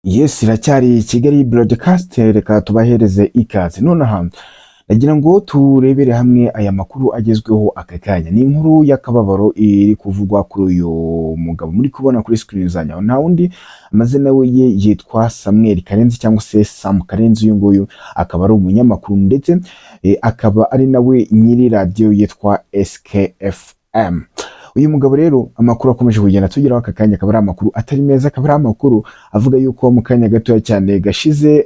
Yes, iracyari Kigali Broadcast, reka tubahereze ikaze. Nonaha ndagira ngo turebere hamwe aya makuru agezweho aka kanya. Ni inkuru y'akababaro iri kuvugwa kuri uyu mugabo muri kubona kuri screen zanyu. Nta wundi, amazina we ye yitwa Samuel Karenzi cyangwa se Sam Karenzi. Uyu nguyu akaba ari umunyamakuru ndetse akaba ari nawe nyiri radiyo yitwa SKFM. Uyu mugabo rero, amakuru akomeje kugenda tugeraho aka kanya akaba ari amakuru atari meza, akaba ari amakuru avuga yuko mu kanya gatoya cyane gashize,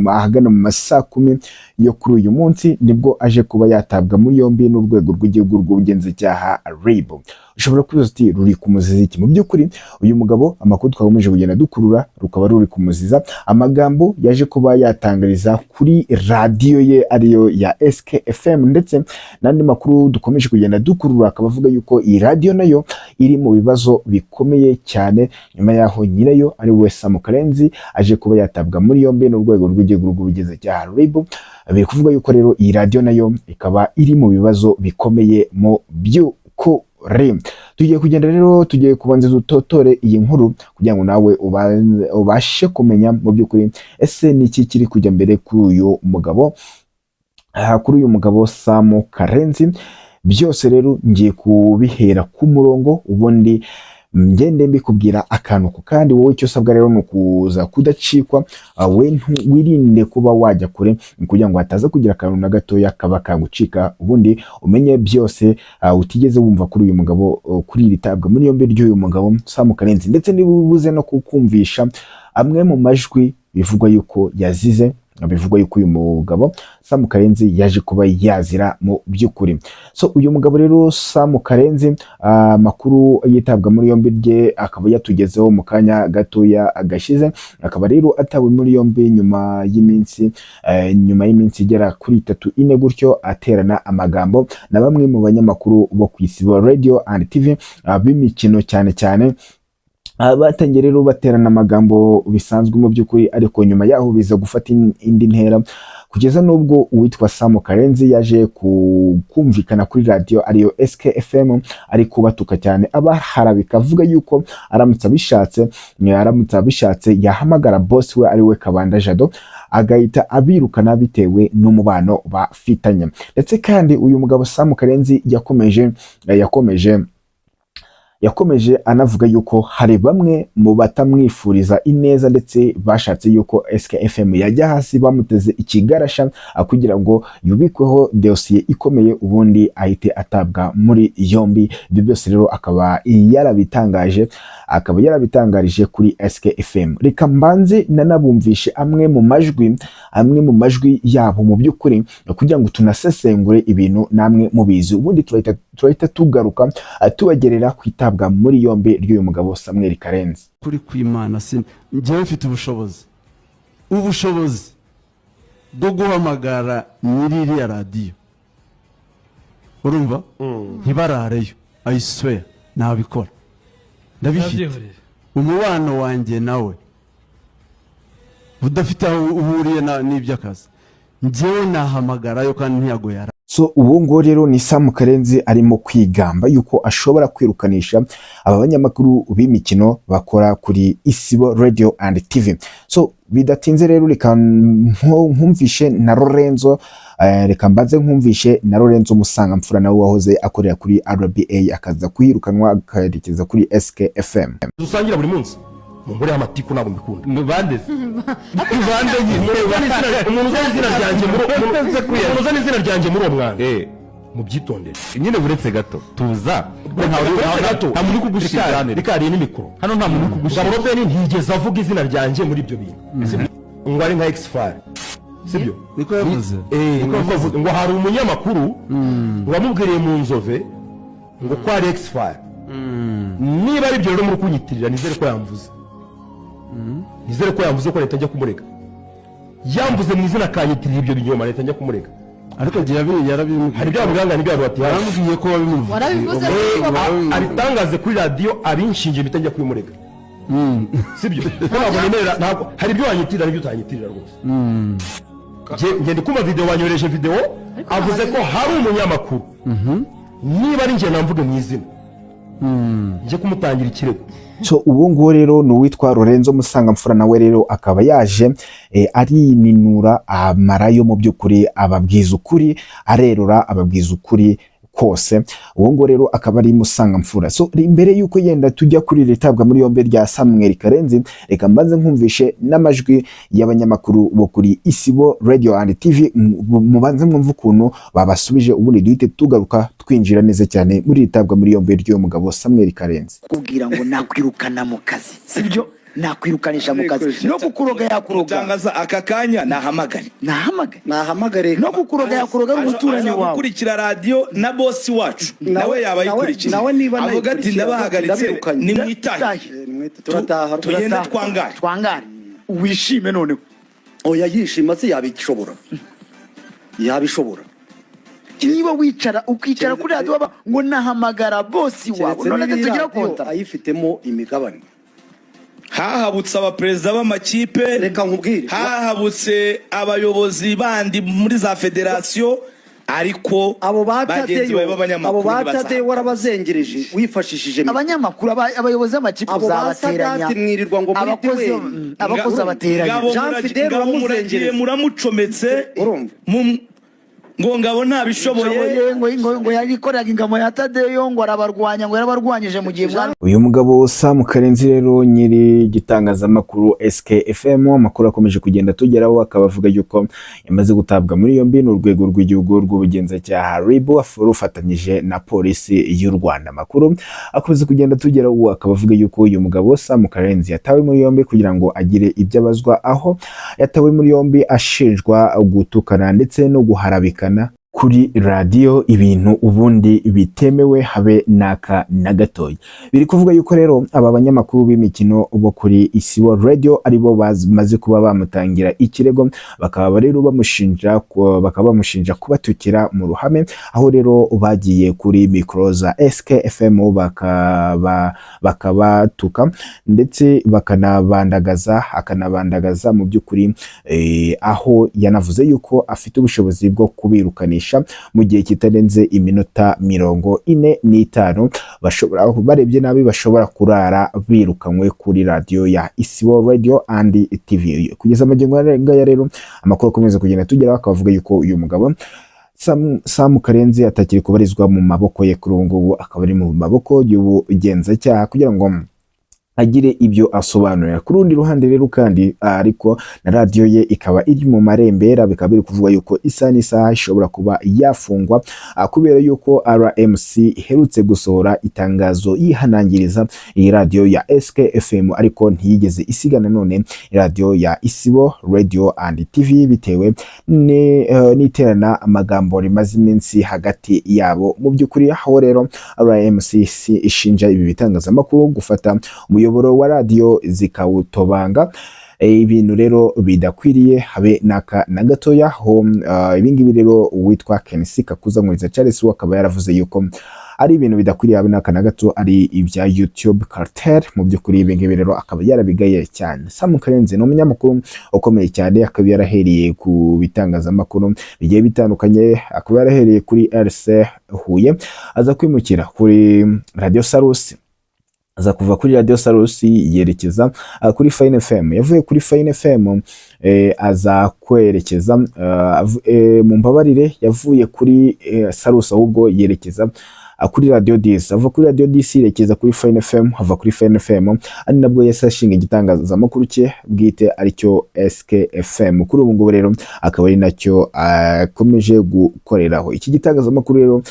ahagana mu ma 10:00 yo kuri uyu munsi, nibwo aje kuba yatabwa muri yombi n'urwego rw'igihugu rw'ubugenzacyaha, RIB. Ushobora kwibaza uti: "Ruri kumuziza iki?" Mu by'ukuri uyu mugabo, amakuru twakomeje kugenda dukurura, rukaba ruri kumuziza amagambo yaje kuba yatangariza kuri radiyo ye ariyo ya SKFM, ndetse n'andi makuru dukomeje kugenda dukurura akaba avuga yuko iyi radiyo nayo iri mu bibazo bikomeye cyane, nyuma y'aho nyirayo ari we Sam Karenzi aje kuba yatabwa muri yombi n'urwego rw'igihugu rw'ubugenzacyaha, RIB. Biri kuvuga yuko rero iyi radiyo nayo ikaba iri mu bibazo bikomeye. Mu by'ukuri tugiye kugenda rero, tugiye kubanza dutotore iyi nkuru kugira ngo nawe ubashe kumenya mu by'ukuri ese ni iki kiri kujya mbere kuri uyu mugabo, aha, kuri uyu mugabo Sam Karenzi. Byose rero ngiye kubihera ku murongo, ubundi ngende mbikubwira akantu ku kandi. Wowe icyo usabwa rero ni ukuza kudacikwa, we wirinde kuba wajya kure kugira ngo hataza kugira akantu na gatoya kaba kagucika, ubundi umenye byose utigeze wumva kuri uyu mugabo, kuri iri tabwa muri yombi ry'uyu mugabo Sam Karenzi, ndetse niba no kukumvisha amwe mu majwi bivugwa yuko yazize, bivugwa yuko uyu mugabo Sam Karenzi yaje kuba yazira mu by'ukuri. So uyu mugabo rero Sam Karenzi, amakuru yitabwa muri yombi rye akaba yatugezeho mu kanya gatoya gashize. Akaba rero atawe muri yombi nyuma y'iminsi igera kuri 3, 4 gutyo, aterana amagambo na bamwe mu banyamakuru bo ku Isibo Radio and TV, b'imikino cyane cyane. Batangiye rero baterana amagambo bisanzwe mu by'ukuri, ariko nyuma yaho biza gufata indi ntera, kugeza n'ubwo uwitwa Sam Karenzi yaje kumvikana kuri radiyo ariyo SKFM ari kubatuka cyane, abaharabika, avuga yuko aramutse abishatse yahamagara boss we ari we Kabanda Jado, agahita abirukana bitewe n'umubano bafitanye. Ndetse kandi uyu mugabo Sam Karenzi yakomeje anavuga yuko hari bamwe mu batamwifuriza ineza ndetse bashatse yuko SKFM yajya hasi, bamuteze ikigarasha kugira ngo yubikweho dosiye ikomeye, ubundi ahite atabwa muri yombi. Ibyo byose rero akaba yarabitangarije kuri SKFM. Reka mbanze nanabumvishe amwe mu majwi yabo mu by'ukuri, kugira ngo tunasesengure ibintu namwe mubizi, ubundi turahita tugaruka tubagerera ku itabwa muri yombi ry'uyu mugabo Samuel Karenzi. Kuri kw'Imana, si njyewe mfite ubushobozi bwo guhamagara nyiri iriya radiyo, urumva, ntibarareyo. I swear, nabikora, ndabifite. Nabyihorere. Umubano wanjye nawe udafite aho uhuriye n'iby'akazi, njyewe nahamagarayo kandi ntiyagoye. So ubu ngubu rero ni Sam Karenzi arimo kwigamba yuko ashobora kwirukanisha aba banyamakuru b'imikino bakora kuri Isibo Radio and TV. So bidatinze rero, reka nkumvishe na Lorenzo, reka mbanze nkumvishe na Lorenzo Musangamfura, nawe wahoze akorera kuri RBA, akaza kuyirukanwa akayerekeza kuri SKFM. Dusangira buri munsi mu nkuru y'amatiku, ntabwo mbikunda. Bande bande nyine? Umuntu uzana izina ryanjye muri uwo mwanda, mubyitondere. Nyine buretse gato, tuza. Uretse gato. Nta muntu uri kugushinja hano. Rikari ni mikoro. Hano nta muntu uri kugushinja. Ngabo Robert ntiyigeze avuga izina ryanjye muri ibyo bintu. Sibyo? Ngo ari nka ex-FAR, sibyo? Niko yavuze. Niko yavuze ngo hari umunyamakuru ngo wamubwiriye mu nzove ngo ko ari ex-FAR. Niba ari ibyo rero muri kunyitirira, nizere ko yamvuze, nizere ko yamvuze ko leta njya kumurega. Yamvuze mu izina akanyitirira ibyo binyoma, leta njya kumurega. Ariko igihe yarabimubwiye. Hari ibyo bamubwira, n'ibyo bati Yarambwiye ko wabimuvuze. Warabivuze ko abitangaze kuri radiyo, abinshinje, mpita njya kubimurega. Sibyo ko ntabwo nemerera, ntabwo hari ibyo wanyitirira n'ibyo utanyitirira rwose. Njye ndi kumva video, wanyohereje video, Ariko avuze ko hari umunyamakuru. Niba ari njye, namvuge mu izina. Njye kumutangira ikirego. So uwo nguwo rero ni uwitwa Lorenzo Musangamfura, nawe rero akaba yaje arininura, amarayo mu by'ukuri ababwiza ukuri, arerura ababwiza ukuri kose. Uwo nguwo rero akaba ari Musangamfura. So imbere y'uko yenda tujya kuri iri tabwa muri yombi rya Samuel Karenzi, reka mbanze nkumvishe n'amajwi y'abanyamakuru bo kuri Isibo Radio and TV, mubanze mwumve ukuntu babasubije, ubundi duhite tugaruka twinjira neza cyane muri iri tabwa muri yombi ry'uwo mugabo Samuel Karenzi. Kubwira ngo nakwirukana mu kazi, sibyo? Nakwirukanisha mu kazi, no kukuroga yakuroga. Mutangaza aka kanya nahamagare. Nahamagare. Nahamagare. No kukuroga yakuroga, ari umuturanyi Ashobora wawe. Gukurikira radiyo na bosi wacu nawe yaba ayikurikiye. Nawe niba avuga ati: nayikurikira, "Ndabahagaritse." Ndabirukanye. Nimwitahe. Turataha. Tugende. Turataha. Twangare. Twangare, wishime noneho. Oya, yishima si yabishobora, yabishobora. Niba wicara, ukicara kuri radiyo waba ngo nahamagara bosi wawe. Keretse None niba iyi tugira radiyo konta ayifitemo imigabane. Hahabutse abaperezida b'amakipe. Reka nkubwire. Hahabutse abayobozi bandi muri za federasiyo, ariko Abo ba bagenzi bawe Tadeyo, abo b'abanyamakuru ba Tadeyo ntibazahabwa. warabazengereje wifashishije mikoro. Abanyamakuru, abayobozi b'amakipe Abo ba uzabateranya. Sadati mwirirwa ngo muri Abakozi duel. abakozi abateranya. Ngabo Jean Fidel Ngabo muragiye uramuzengereza. muramucometse. Urumva? Ngo Ngabo ntabishoboye. Nshoboye, ngo yakoreraga ingamo ya Tadeyo, ngo arabarwanya, ngo yarabarwanyije mu gihe bwa Uyu mugabo Sam Karenzi rero, nyiri igitangazamakuru SKFM, amakuru akomeje kugenda tugeraho akaba avuga yuko yamaze gutabwa muri yombi n'urwego rw'igihugu rw'ubugenzacyaha RIB rufatanyije na polisi y'u Rwanda. Amakuru akomeza kugenda tugeraho akaba avuga yuko uyu mugabo Sam Karenzi yatawe muri yombi kugira ngo agire ibyo abazwa, aho yatawe muri yombi ashinjwa gutukana ndetse no guharabikana kuri radiyo, ibintu ubundi bitemewe habe n'aka na gatoya. Biri kuvuga yuko rero aba banyamakuru b'imikino bo kuri Isibo Radio aribo bamaze kuba bamutangira ikirego, bakaba rero bamushinja bakaba bamushinja kubatukira mu ruhame, aho rero bagiye kuri mikoro za SKFM bakabatuka ndetse bakanabandagaza, akanabandagaza mu by'ukuri, aho yanavuze yuko afite ubushobozi bwo kubirukanisha mu gihe kitarenze iminota 45, bashobora barebye nabi bashobora kurara birukanywe kuri radiyo ya Isibo Radio and TV. Kugeza amagingo aya rero, amakuru akomeza kugenda tugeraho akaba avuga yuko uyu mugabo Sam Karenzi atakiri kubarizwa mu maboko ye kuri ubu ngubu, akaba ari mu maboko y'ubugenzacyaha kugira ngo agire ibyo asobanurira. Ku rundi ruhande rero kandi, ariko na radiyo ye ikaba iri mu marembera, bikaba biri kuvuga yuko isaha n'isaha ishobora kuba yafungwa, kubera yuko RMC iherutse gusohora itangazo yihanangiriza iyi radiyo ya SKFM, ariko ntiyigeze isiga nanone radiyo ya Isibo Radio and TV, bitewe n'iterana amagambo rimaze iminsi hagati yabo mu by'ukuri, aho rero RMC ishinja ibi bitangazamakuru gufata umuyoboro wa radiyo zikawutobanga, ibintu rero bidakwiriye habe n'aka na gatoya. Ho ibingibi rero uwitwa Kenisi Kakuza Nkuriza Charles we akaba yaravuze yuko ari ibintu bidakwiriye habe n'aka na gato, ari ibya YouTube cartel mu by'ukuri. Ibi ngibi rero akaba yarabigaye cyane. Sam Karenzi ni umunyamakuru ukomeye cyane, akaba yarahereye ku bitangazamakuru bigiye bitandukanye, akaba yarahereye kuri RC Huye, aza kwimukira kuri Radio Salus, aza kuva kuri Radio Salus yerekeza kuri Fine FM. Yavuye kuri Fine FM aza kwerekeza mu mbabarire, yavuye kuri Salus ahubwo yerekeza kuri Radio 10, ava kuri Radio 10 yerekeza kuri Fine FM, ava kuri Fine FM ari nabwo yahise ashinga igitangazamakuru cye bwite, aricyo SKFM. Kuri ubu ngubu rero akaba ari nacyo akomeje gukoreraho. Iki gitangazamakuru rero,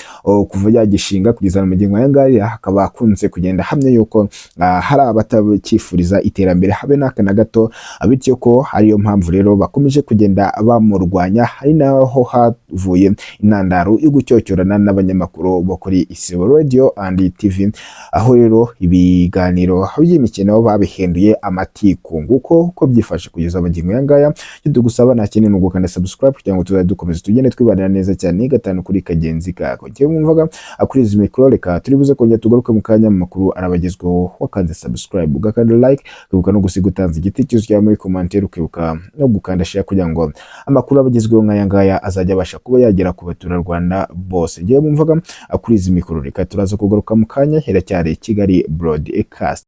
kuva yagishinga kugeza na magingo aya ngaya, akaba akunze kugenda ahamya yuko hari abatacyifuriza iterambere habe n'aka na gato, bityo ko ariyo mpamvu rero bakomeje kugenda bamurwanya, hari naho havuye intandaro yo gucyocyorana n'abanyamakuru bo kuri Isibo Radio and TV, aho rero ibiganiro by'imikino babihinduye amatiku. Nguko uko byifashe kugeza magingo aya ngaya. Icyo tugusaba nta kindi ni ugukanda subscribe kugira ngo tuzajye dukomeza tugende twibanira neza cyane gatanu kuri kagenzi kako. Njyewe mwumvaga kuri izi mikoro, reka turi buze kongera tugaruke mu kanya mu makuru arabagezweho. Wakanze subscribe, ugakanda like, ukibuka no gusiga utanze igitekerezo cyawe muri commentaire, ukibuka no gukanda share kugira ngo amakuru abagezweho nk'aya ngaya azajya abasha kuba yagera ku baturarwanda bose. Njyewe mwumvaga kuri izi mikoro. mikoro. Reka turaza kugaruka mu kanya, heracyari Kigali Broadcast.